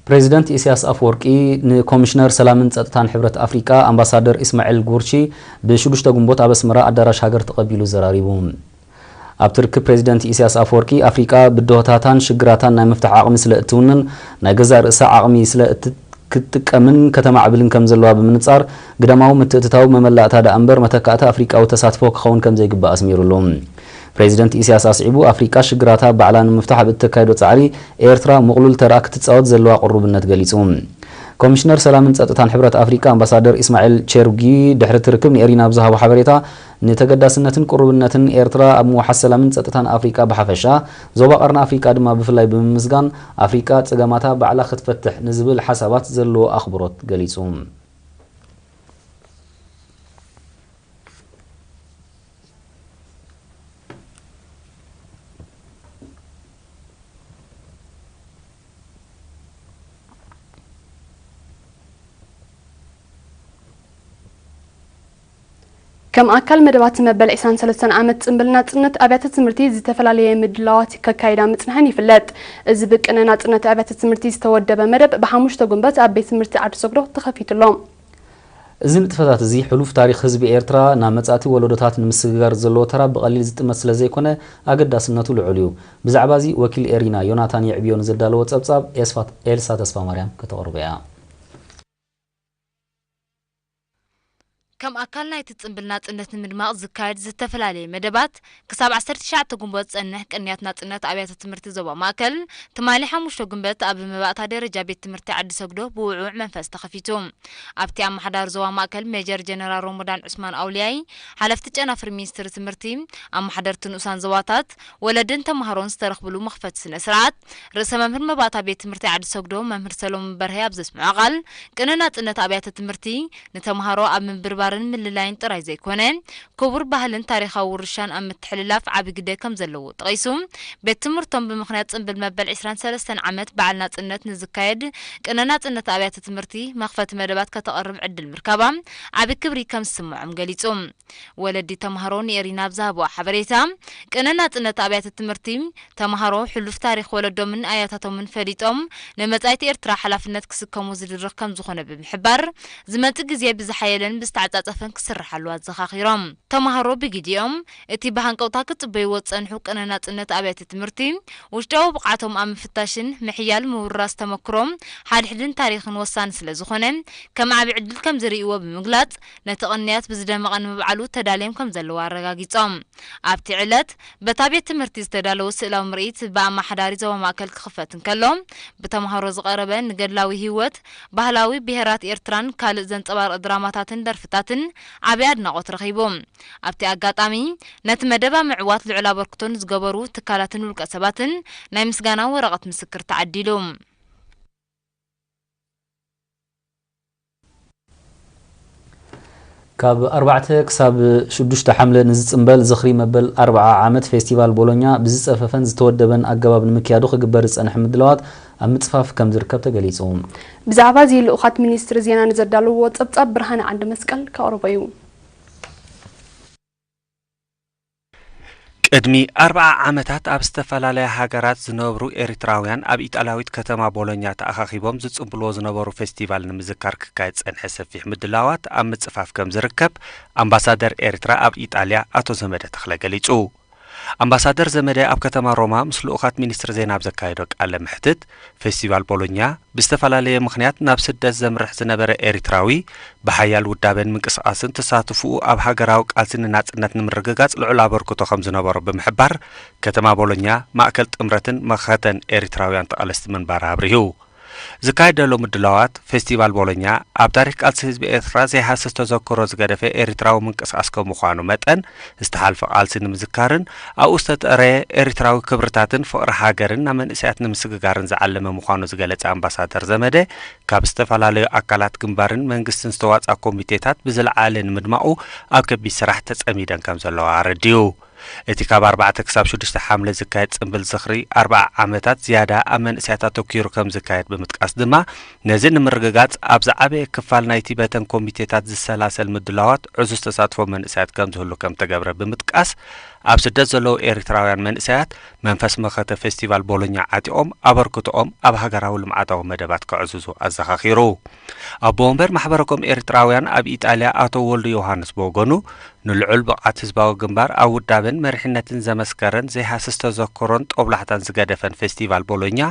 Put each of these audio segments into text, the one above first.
ፕሬዚደንት ኢሳያስ ኣፈወርቂ ንኮሚሽነር ሰላምን ጸጥታን ሕብረት ኣፍሪቃ ኣምባሳደር ኢስማዒል ጉርቺ ብሽዱሽተ ግንቦት ኣብ ኣስመራ ኣዳራሽ ሃገር ተቐቢሉ ዘራሪቡ። ኣብቲ ርክብ ፕሬዚደንት ኢሳያስ ኣፈወርቂ ኣፍሪቃ ብድሆታታን ሽግራታን ናይ ምፍታሕ ዓቕሚ ስለ እትውንን ናይ ገዛእ ርእሳ ዓቕሚ ስለ እት-፣ ክትጥቀምን ከተማዕብልን ከም ዘለዋ ብምንጻር ግዳማዊ ምትእትታው መመላእታ ደኣ እምበር መተካእታ ኣፍሪቃዊ ተሳትፎ ክኸውን ከም ዘይግባእ ኣስሚሩሉ። ፕሬዚደንት ኢሳያስ ኣስዒቡ ኣፍሪቃ ሽግራታ ባዕላ ንምፍታሕ ኣብ እተካይዶ ጻዕሪ ኤርትራ ምቕሉል ተራ ክትጻወት ዘለዋ ቅሩብነት ገሊጹ። ኮሚሽነር ሰላምን ጸጥታን ሕብረት ኣፍሪቃ ኣምባሳደር ኢስማዒል ቸሩጊ ድሕሪ እቲ ርክብ ንኤሪና ብዝሃቦ ሓበሬታ ንተገዳስነትን ቅሩብነትን ኤርትራ ኣብ ምውሓስ ሰላምን ጸጥታን ኣፍሪቃ ብሓፈሻ ዞባ ቀርኒ ኣፍሪቃ ድማ ብፍላይ ብምምስጋን ኣፍሪቃ ጸገማታ ባዕላ ክትፈትሕ ንዝብል ሓሳባት ዘለዎ ኣኽብሮት ገሊጹ። ከም ኣካል መደባት መበል ዕስራን ሰለስተን ዓመት ጽምብል ናጽነት ኣብያተ ትምህርቲ ዝተፈላለየ ምድላዋት ከካይዳ ምጽንሐን ይፍለጥ። እዚ ብቅነ ናጽነት ኣብያተ ትምህርቲ ዝተወደበ መደብ ብሓሙሽተ ጉንበት ኣብ ቤት ትምህርቲ ዓዲ ሰግዶ ተኸፊቱ ኣሎ። እዚ ንጥፈታት እዚ ሕሉፍ ታሪኽ ህዝቢ ኤርትራ ናብ መጻእቲ ወለዶታት ንምስግጋር ዘለዎ ተራ ብቐሊል ዝጥመት ስለ ዘይኮነ ኣገዳስነቱ ልዑል እዩ። ብዛዕባ እዚ ወኪል ኤሪና ዮናታን የዕብዮ ንዘዳለዎ ጸብጻብ ኤስፋ-፣ ኤልሳ ተስፋማርያም ከተቕርቦ እያ። ከም ኣካል ናይቲ ጽምብል ናጽነት ንምድማቕ ዝካየድ ዝተፈላለየ መደባት፣ ክሳብ ዓሰርተ ትሽዓተ ግንቦት ዝጸንሕ ቅንያት ናጽነት ኣብያተ ትምህርቲ ዞባ ማእከል፣ ትማሊ ሓሙሽተ ግንቦት ኣብ መባእታ ደረጃ ቤት ትምህርቲ ዓዲ ሰግዶ ብውዕዉዕ መንፈስ ተኸፊቱ። ኣብቲ ኣመሓዳሪ ዞባ ማእከል ሜጀር ጀነራል ሮሞዳን ዑስማን ኣውልያይ፣ ሓለፍቲ ጨናፍር ሚኒስትሪ ትምህርቲ፣ ኣመሓደርቲ ንኡሳን ዞባታት፣ ወለድን ተማሃሮን ዝተረኽብሉ መኽፈቲ ስነ ስርዓት፣ ርእሰ መምህር መባእታ ቤት ትምህርቲ ዓዲ ሰግዶ መምህር ሰሎሞን በርሀ ኣብ ዘስምዖ ቃል፣ ቅነ ናጽነት ኣብያተ ትምህርቲ ንተማሃሮ ኣብ ምብርባርን ምልላይን ጥራይ ዘይኮነ፣ ክቡር ባህልን ታሪኻዊ ውርሻን ኣብ ምትሕልላፍ ዓቢ ግደ ከም ዘለዎ ጠቒሱ፣ ቤት ትምህርቶም ብምኽንያት ጽምብል መበል ዕስራን ሰለስተን ዓመት በዓል ናጽነት ንዝካየድ ቅነ ናጽነት ኣብያተ ትምህርቲ መኽፈቲ መደባት ከተቕርብ ዕድል ምርካባ ዓቢ ክብሪ ከም ዝስምዖም ገሊጹ። ወለዲ ተማሃሮ ንኤሪና ኣብ ዝሃብዎ ሓበሬታ፣ ቅነ ናጽነት ኣብያተ ትምህርቲ ተማሃሮ ሕሉፍ ታሪኽ ወለዶምን ኣያታቶምን ፈሊጦም ንመጻኢቲ ኤርትራ ሓላፍነት ክስከሙ ዝድርኽ ከም ዝኾነ ብምሕባር፣ ዝመጽእ ግዜ ብዝሓየለን ብዝተዓጻጸፈን ክስርሓሉ ኣዘኻኺሮም። ተማሃሮ ብግዲኦም፣ እቲ ብሃንቀውታ ክጽበይዎ ዝጸንሑ ቅነ ናጽነት ኣብያተ ትምህርቲ፣ ውሽጣዊ ብቕዓቶም ኣብ ምፍታሽን ምሕያል ምውርራስ ተመክሮም ሓድሕድን ታሪኽን ወሳኒ ስለ ዝኾነ፣ ከም ዓቢ ዕድል ከም ዝርእይዎ ብምግላጽ፣ ነቲ ቅንያት ብዝደመቐ ንምብዓሉ ተዳልዮም ከም ዘለዉ ኣረጋጊጾም። ኣብቲ ዕለት፣ በታ ቤት ትምህርቲ ዝተዳለወ ስእላዊ ምርኢት ብኣመሓዳሪ ዞባ ማእከል ክኽፈት እንከሎ፣ ብተምሃሮ ዝቐረበ ንገድላዊ ህይወት፣ ባህላዊ ብሄራት ኤርትራን ካልእ ዘንጸባርቕ ድራማታትን ደርፍታትን ዓቢ ኣድናቖት ረኺቡ። ኣብቲ ኣጋጣሚ፣ ነቲ መደብ ኣብ ምዕዋት ልዑል ኣበርክቶ ንዝገበሩ ትካላትን ውልቀ ሰባትን ናይ ምስጋና ወረቐት ምስክር ተዓዲሉ። ካብ ኣርባዕተ ክሳብ ሽዱሽተ ሓምለ ንዝጽምበል ዝኽሪ መበል ኣርብዓ ዓመት ፌስቲቫል ቦሎኛ ብዝጸፈፈን ዝተወደበን ኣገባብ ንምክያዱ ክግበር ዝጸንሐ ምድላዋት ኣብ ምጽፋፍ ከም ዝርከብ ተገሊጹ። ብዛዕባ እዚ ልኡኻት ሚኒስትሪ ዜና ንዘዳለውዎ ጸብጻብ ብርሃነ ዓንደ መስቀል ከቕርቦ እዩ። ቅድሚ ኣርብዓ ዓመታት ኣብ ዝተፈላለያ ሃገራት ዝነብሩ ኤሪትራውያን ኣብ ኢጣልያዊት ከተማ ቦሎኛ ተኣኻኺቦም ዝጽምብልዎ ዝነበሩ ፌስቲቫል ንምዝካር ክካየድ ዝጸንሐ ሰፊሕ ምድላዋት ኣብ ምጽፋፍ ከም ዝርከብ ኣምባሳደር ኤሪትራ ኣብ ኢጣልያ ኣቶ ዘመደ ተኽለ ገሊጹ። ኣምባሳደር ዘመደ ኣብ ከተማ ሮማ ምስ ልኡኻት ሚኒስትሪ ዜና ኣብ ዘካየዶ ቃለ መሕትት፣ ፌስቲቫል ቦሎኛ ብዝተፈላለየ ምኽንያት ናብ ስደት ዘምርሕ ዝነበረ ኤሪትራዊ፣ ብሓያል ውዳበን ምንቅስቓስን ተሳትፎኡ ኣብ ሃገራዊ ቃልሲ ንናጽነት ንምርግጋጽ ልዑል ኣበርክቶ ከም ዝነበሮ ብምሕባር፣ ከተማ ቦሎኛ ማእከል ጥምረትን መኸተን ኤሪትራውያን ተቓለስቲ ምንባራ ኣብሪሁ። ዝካየድ ዘሎ ምድላዋት ፌስቲቫል ቦሎኛ፣ ኣብ ታሪኽ ቃልሲ ህዝቢ ኤርትራ ዘይሃስስ ተዘክሮ ዝገደፈ ኤሪትራዊ ምንቅስቓስ ከም ምዃኑ መጠን፣ ዝተሓልፈ ቃልሲ ንምዝካርን ኣብኡ ዝተጠረየ ኤሪትራዊ ክብርታትን ፍቕሪ ሃገርን ናብ መንእሰያት ንምስግጋርን ዝዓለመ ምዃኑ ዝገለጸ ኣምባሳደር ዘመደ፣ ካብ ዝተፈላለዩ ኣካላት ግንባርን መንግስትን ዝተዋጽኣ ኮሚቴታት ብዝለዓለ ንምድማቑ ኣብ ከቢድ ስራሕ ተጸሚደን ከም ዘለዋ ኣረዲኡ። እቲ ካብ ኣርባዕተ ክሳብ ሽዱሽተ ሓምለ ዝካየድ ጽምብል ዝኽሪ ኣርብዓ ዓመታት ዝያዳ ኣብ መንእሰያት ኣተኲሩ ከም ዝካየድ ብምጥቃስ ድማ፣ ነዚ ንምርግጋጽ ኣብ ዝዓበየ ክፋል ናይቲ በተን ኮሚቴታት ዝሰላሰል ምድላዋት ዕዙዝ ተሳትፎ መንእሰያት ከም ዝህሉ ከም ተገብረ ብምጥቃስ፣ ኣብ ስደት ዘለዉ ኤርትራውያን መንእሰያት መንፈስ መኸተ ፌስቲቫል ቦሎኛ ዓጢቖም ኣበርክቶኦም ኣብ ሃገራዊ ልምዓታዊ መደባት ከዕዝዙ ኣዘኻኺሩ። ኣቦ ወንበር ማሕበረ ኮም ኤርትራውያን ኣብ ኢጣልያ ኣቶ ወልዱ ዮሃንስ ብወገኑ፣ ንልዑል ብቕዓት ህዝባዊ ግንባር ኣብ ውዳበን መሪሕነትን ዘመስከረን ዘይሃስስ ተዘክሮን ጦብላሕታን ዝገደፈን ፌስቲቫል ቦሎኛ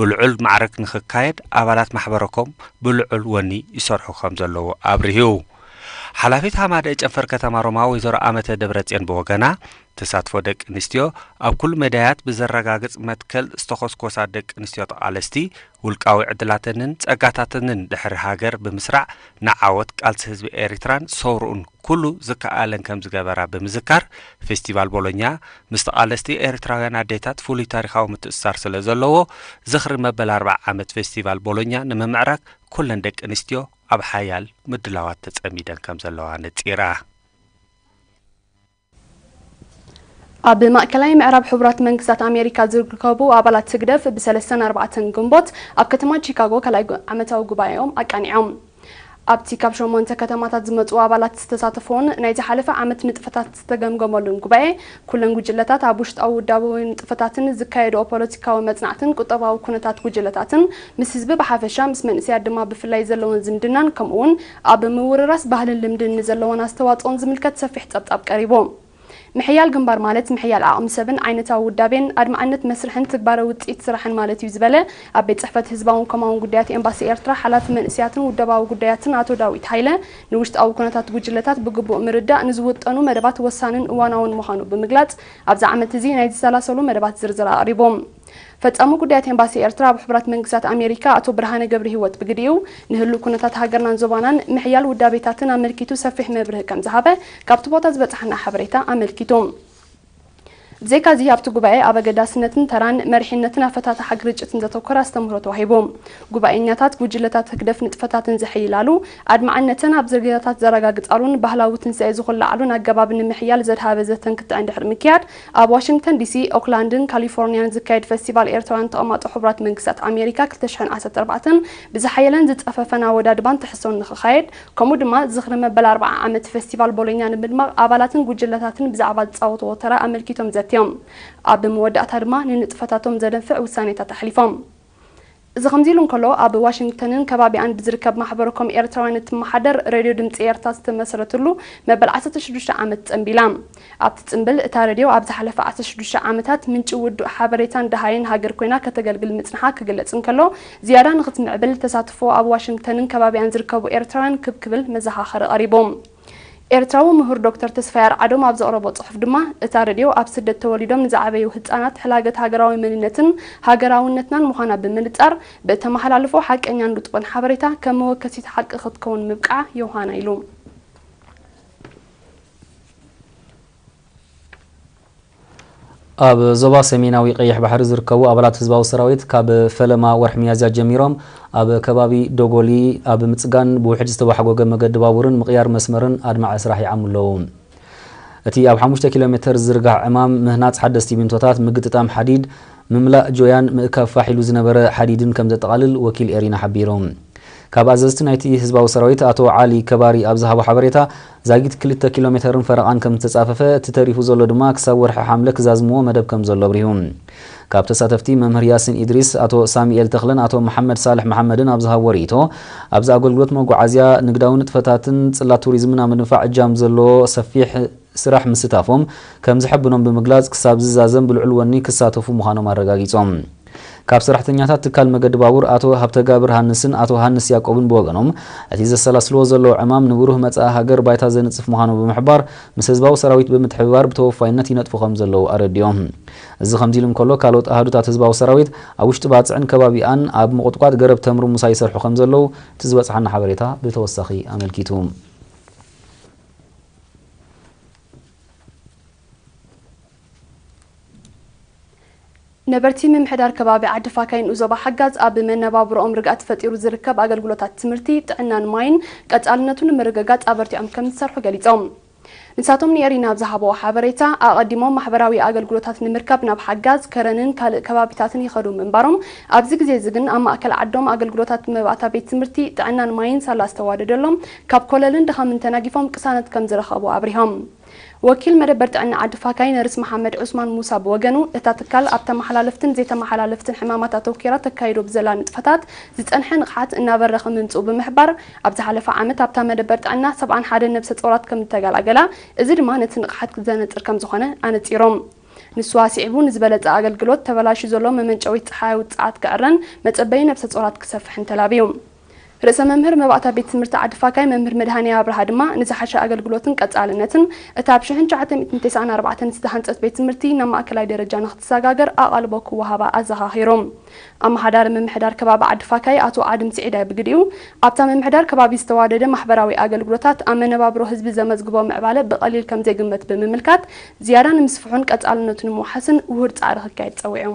ብልዑል ማዕርግ ንኽካየድ ኣባላት ማሕበረ ኮም ብልዑል ወኒ ይሰርሑ ከም ዘለዉ ኣብሪሁ። ሓላፊት ሃማደኤ ጨንፈር ከተማ ሮማ ወይዘሮ ኣመተ ደብረጽዮን ብወገና፣ ተሳትፎ ደቂ ኣንስትዮ ኣብ ኩሉ መዳያት ብዘረጋግጽ መትከል ዝተኾስኮሳ ደቂ ኣንስትዮ ተቓለስቲ፣ ውልቃዊ ዕድላተንን ጸጋታተንን ድሕሪ ሃገር ብምስራዕ ንዓወት ቃልሲ ህዝቢ ኤሪትራን ሰውርኡን ኩሉ ዝከኣለን ከም ዝገበራ ብምዝካር፣ ፌስቲቫል ቦሎኛ ምስ ተቓለስቲ ኤርትራውያን ኣዴታት ፍሉይ ታሪኻዊ ምትእስሳር ስለ ዘለዎ፣ ዝኽሪ መበል ኣርብዓ ዓመት ፌስቲቫል ቦሎኛ ንምምዕራግ ኩለን ደቂ ኣንስትዮ ኣብ ሓያል ምድላዋት ተጸሚደን ከም ዘለዋ ነጺራ። ኣብ ማእከላይ ምዕራብ ሕቡራት መንግስታት ኣሜሪካ ዝርከቡ ኣባላት ህግደፍ ብሰለስተን ኣርባዕተን ግንቦት ኣብ ከተማ ቺካጎ ካልኣይ ጉ-፣ ዓመታዊ ጉባኤኦም ኣቃኒዖም። ኣብቲ ካብ ሸሞንተ ከተማታት ዝመጹ ኣባላት ዝተሳተፉን ናይ ዝሓለፈ ዓመት ንጥፈታት ዝተገምገመሉን ጉባኤ፣ ኩለን ጉጅለታት ኣብ ውሽጣዊ ውዳባዊ ንጥፈታትን ዝካየድኦ ፖለቲካዊ መጽናዕትን ቁጠባዊ ኩነታት ጉጅለታትን ምስ ህዝቢ ብሓፈሻ ምስ መንእሰያት ድማ ብፍላይ ዘለወን ዝምድናን ከምኡውን ኣብ ምውርራስ ባህልን ልምድን ንዘለወን ኣስተዋጽኦን ዝምልከት ሰፊሕ ጸብጻብ ቀሪቡ። ምሕያል ግንባር ማለት ምሕያል ዓቕሚ ሰብን ዓይነታዊ ውዳቤን ኣድማዕነት መስርሕን ትግባረ ውጽኢት ስራሕን ማለት እዩ ዝበለ ኣብ ቤት ጽሕፈት ህዝባውን ኮማውን ጉዳያት ኤምባሲ ኤርትራ ሓላፊ መንእሰያትን ውደባዊ ጉዳያትን ኣቶ ዳዊት ሃይለ፣ ንውሽጣዊ ኩነታት ጉጅለታት ብግቡእ ምርዳእ ንዝውጠኑ መደባት ወሳንን እዋናውን ምዃኑ ብምግላጽ፣ ኣብዚ ዓመት እዚ ናይ ዝሰላሰሉ መደባት ዝርዝር ኣቕሪቦም። ፈጻሚ ጉዳያት ኤምባሲ ኤርትራ ኣብ ሕቡራት መንግስታት ኣሜሪካ ኣቶ ብርሃነ ገብረ ህይወት ብግዲኡ፣ ንህሉ ኩነታት ሃገርናን ዞባናን ምሕያል ውዳቤታትን ኣመልኪቱ ሰፊሕ መብርሂ ከም ዝሃበ ካብቲ ቦታ ዝበጻሕና ሓበሬታ ኣመልኪቱ። ብዘይካዚ ኣብቲ ጉባኤ ኣብ ኣገዳስነትን ተራን መሪሕነትን ኣፈታትሓ ግርጭትን ዘተኮረ ኣስተምህሮ ተዋሂቡ። ጉባኤኛታት ጉጅለታት ህግደፍ ንጥፈታትን ዝሕይላሉ ኣድማዕነትን ኣብ ዝርግታታት ዘረጋግጻሉን ባህላዊ ትንሳኤ ዝኹላዓሉን ኣገባብ ንምሕያል ዘድሃበ ዘተን ክትዕን ድሕሪ ምክያድ፣ ኣብ ዋሽንግተን ዲሲ፣ ኦክላንድን ካሊፎርኒያን ዝካየድ ፈስቲቫል ኤርትራውያን ተቐማጦ ሕቡራት መንግስታት ኣሜሪካ ክልተ ሽሕን ዓሰርተ ኣርባዕተን ብዝሓየለን ዝጸፈፈን ኣወዳድባን ትሕዝቶን ንኽኻየድ፣ ከምኡ ድማ ዝኽሪ መበል ኣርብዓ ዓመት ፈስቲቫል ቦሎኛ ንምድማቕ ኣባላትን ጉጅለታትን ብዛዕባ ዝጻወትዎ ተራ ኣመልኪቶም ዘትዮም። ኣብ መወዳእታ ድማ ንንጥፈታቶም ዘደንፍዕ ውሳኔታት ኣሕሊፎም። እዚ ከምዚ ኢሉ እንከሎ፣ ኣብ ዋሽንግተንን ከባቢኣን ብዝርከብ ማሕበረ ኮም ኤርትራውያን እትመሓደር ሬድዮ ድምጺ ኤርትራ ዝተመስረትሉ መበል ዓሰርተ ሽዱሽተ ዓመት ጸንቢላ። ኣብቲ ጽንብል፣ እታ ሬድዮ ኣብ ዝሓለፈ ዓሰርተ ሽዱሽተ ዓመታት ምንጪ ውዱእ ሓበሬታን ደሃይን ሃገር ኮይና ከተገልግል ምጽንሓ ክግለጽ እንከሎ፣ ዝያዳ ንኽትምዕብል ተሳትፎ ኣብ ዋሽንግተንን ከባቢኣን ዝርከቡ ኤርትራውያን ክብ ክብል መዘኻኸሪ ቀሪቡ። ኤርትራዊ ምሁር ዶክተር ተስፋይ ኣርዓዶም ኣብ ዘቕረቦ ጽሑፍ ድማ፣ እታ ሬድዮ ኣብ ስደት ተወሊዶም ንዝዓበዩ ህጻናት ሕላገት ሃገራዊ መንነትን ሃገራውነትናን ምዃና ብምንጻር፣ ብእተመሓላልፎ ሓቀኛን ርጡብን ሓበሬታ ከም መወከሲት ሓቂ ክትከውን ምብቃዓ የውሃና ኢሉ። ኣብ ዞባ ሰሜናዊ ቀይሕ ባሕሪ ዝርከቡ ኣባላት ህዝባዊ ሰራዊት ካብ ፈለማ ወርሒ ሚያዝያ ጀሚሮም ኣብ ከባቢ ዶጎሊ ኣብ ምጽጋን ብውሕጅ ዝተባሕጎገ መገዲ ባቡርን ምቕያር መስመርን ኣድማዒ ስራሕ ይዓሙ ኣለዉ። እቲ ኣብ ሓሙሽተ ኪሎ ሜተር ዝዝርጋሕ ዕማም ምህናጽ ሓደስቲ ሲሚንቶታት፣ ምግጥጣም ሓዲድ፣ ምምላእ ጆያን ምእካብ ፋሕ ኢሉ ዝነበረ ሓዲድን ከም ዘጠቓልል ወኪል ኤሪና ሓቢሩ። ካብ ኣዘዝቲ ናይቲ ህዝባዊ ሰራዊት ኣቶ ዓሊ ከባሪ ኣብ ዝሃቦ ሓበሬታ፣ ዛጊት ክልተ ኪሎ ሜተርን ፈረቓን ከም ዝተጻፈፈ፣ እቲ ተሪፉ ዘሎ ድማ ክሳብ ወርሒ ሓምለ ክዛዝምዎ መደብ ከም ዘሎ ኣብሪሁ። ካብ ተሳተፍቲ መምህር ያሲን ኢድሪስ፣ ኣቶ ሳሙኤል ተኽለን ኣቶ መሓመድ ሳልሕ መሓመድን ኣብ ዝሃብዎ ርእይቶ፣ ኣብዚ ኣገልግሎት መጓዓዝያ፣ ንግዳዊ ንጥፈታትን ጽላት ቱሪዝምን ኣብ ምድንፋዕ እጃም ዘለዎ ሰፊሕ ስራሕ ምስታፎም ከም ዘሐብኖም ብምግላጽ፣ ክሳብ ዝዛዘም ብልዑል ወኒ ክሳተፉ ምዃኖም ኣረጋጊጾም። ካብ ሰራሕተኛታት ትካል መገዲ ባቡር ኣቶ ሃብተጋብር ሃንስን ኣቶ ሃንስ ያዕቆብን ብወገኖም፣ እቲ ዘሰላስልዎ ዘለዉ ዕማም ንብሩህ መጻኢ ሃገር ባይታ ዘንጽፍ ምዃኑ ብምሕባር፣ ምስ ህዝባዊ ሰራዊት ብምትሕብባር ብተወፋይነት ይነጥፉ ከም ዘለዉ ኣረዲኦም። እዚ ከምዚ ኢሉ እንከሎ፣ ካልኦት ኣሃዱታት ህዝባዊ ሰራዊት ኣብ ውሽጢ ባጽዕን ከባቢኣን ኣብ ምቑጥቋጥ ገረብ ተምሪ ሙሳ ይሰርሑ ከም ዘለዉ እቲ ዝበጽሓና ሓበሬታ ብተወሳኺ ኣመልኪቱ። ነበርቲ ምምሕዳር ከባቢ ዓዲ ፋካይን ኡዞባ ሓጋዝ ኣብ መነባብሮኦም ርግኣት ፈጢሩ ዝርከብ ኣገልግሎታት ትምህርቲ፣ ጥዕናን ማይን ቀጻልነቱ ንምርግጋጽ ኣበርቲዖም ከም ዝሰርሑ ገሊጾም። ንሳቶም ንኤሪና ኣብ ዝሃብዎ ሓበሬታ፣ ኣቐዲሞም ማሕበራዊ ኣገልግሎታት ንምርካብ ናብ ሓጋዝ፣ ከረንን ካልእ ከባቢታትን ይኸዱ ምንባሮም፣ ኣብዚ ግዜ እዚ ግን ኣብ ማእከል ዓዶም ኣገልግሎታት መባእታ ቤት ትምህርቲ፣ ጥዕናን ማይን ሳላ ዝተዋደደሎም፣ ካብ ኮለልን ድኻምን ተናጊፎም ቅሳነት ከም ዝረኸቡ ኣብሪሆም። ወኪል መደበር ጥዕና ዓዲ ፋካይ ነርስ መሓመድ ዑስማን ሙሳ ብወገኑ፣ እታ ትካል ኣብ ተመሓላለፍትን ዘይተመሓላለፍትን ሕማማት ኣተኩራ ተካይዶ ብዘላ ንጥፈታት ዝጸንሐ ንቕሓት እናበረኸ ምምጽኡ ብምሕባር፣ ኣብ ዝሓለፈ ዓመት ኣብታ መደበር ጥዕና ሰብዓን ሓደን ነብሰ ጾራት ከም ዝተገላገላ፣ እዚ ድማ ነቲ ንቕሓት ዘነጽር ከም ዝኾነ ኣነጺሮም። ንሱ ኣስዒቡ፣ ንዝበለጸ ኣገልግሎት ተበላሽዩ ዘሎ መመንጨዊት ጸሓያዊ ጸዓት ክዕረን መጸበዪ ነብሰ ጾራት ክሰፍሕን ተላብዩ። ርእሰ መምህር መባእታ ቤት ትምህርቲ ዓዲ ፋካይ መምህር መድሃኔ ኣብርሃ ድማ፣ ንዝሓሸ ኣገልግሎትን ቀጻልነትን እታ ኣብ ሽሕን ትሽዓተ ሚእትን ተስዓን ኣርባዕተን ዝተሃንጸት ቤት ትምህርቲ ናብ ማእከላይ ደረጃ ንክትሰጋገር ኣቓልቦ ክወሃባ ኣዘኻኺሮም። ኣመሓዳሪ ምምሕዳር ከባቢ ዓዲ ፋካይ ኣቶ ኣድም ስዒዳይ ብግዲኡ፣ ኣብታ ምምሕዳር ከባቢ ዝተዋደደ ማሕበራዊ ኣገልግሎታት ኣብ መነባብሮ ህዝቢ ዘመዝግቦ ምዕባለ ብቐሊል ከም ዘይግመት ብምምልካት፣ ዝያዳ ንምስፍሑን ቀጻልነቱ ንምውሓስን ውሁድ ጻዕሪ ክካየድ ጸዊዑ።